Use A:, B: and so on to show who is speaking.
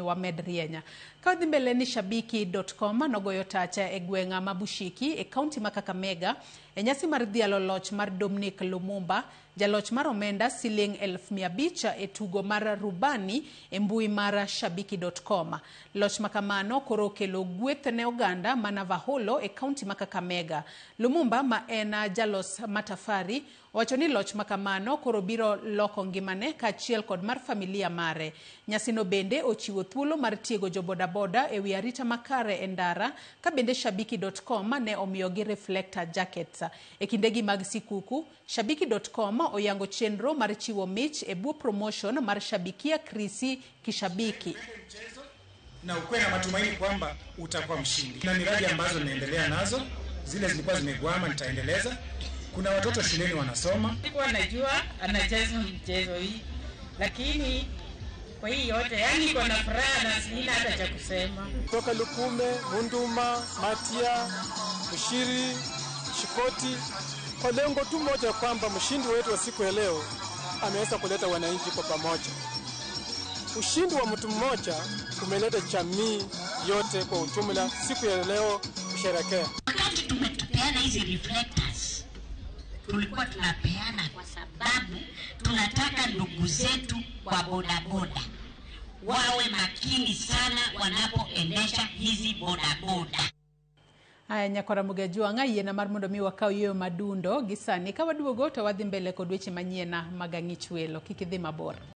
A: Wamed rienya. Ka wadhi mbele ni shabiki.com nogoyo tacha e gweng'a ma Bushiki e kaunti ma Kakamega e nyasi mar dhialo loch mar Dominic Lumumba, jaloch mar omenda siling 500,000 e tugo mar rubani e mbui mar shabiki.com. Loch ma kamano koro okelo gweth ne oganda ma Navakholo e kaunti ma Kakamega. Lumumba ma en jalos matafari owacho ni loch ma kamano koro biro loko ngimane kaachiel kod mar familia mare. Nyasino bende ochiwo thuolo mar tiego jo bodaboda e wi arita makare e ndara ka bende shabiki.com ne omiyogi reflector jackets. E kindegi mag sikuku, shabiki.com oyango chenro mar chiwo mich e bwo promotion mar Shabikia Krisi Kishabiki.
B: Na ukuwe na matumaini kwamba utakuwa mshindi. Na miradi ambazo naendelea nazo, zile zilikuwa zimegwama nitaendeleza. Kuna watoto shuleni wanasoma.
C: Sikuwa najua anacheza mchezo hii, lakini kwa hii yote yani iko na furaha na sina hata cha kusema.
D: Kutoka Lukume, Munduma, Matia, Mshiri, Shikoti, kwa lengo tu moja kwamba mshindi wetu wa siku ya leo ameweza kuleta wananchi kwa pamoja. Ushindi wa mtu mmoja umeleta jamii yote kwa ujumla siku ya leo kusherekea.
E: Wakati tumetupeana hizi reflectors, tulikuwa tunapeana kwa sababu tunataka ndugu zetu wa bodaboda wawe makini sana wanapoendesha hizi bodaboda.
A: Aya nyakora Mugajuang'a yiena mar mondo mi wakaw yueyo madundo gi sani ka waduogo to wadhi mbele kod weche manyien mag ang'ich welo. Kik idhi mabor.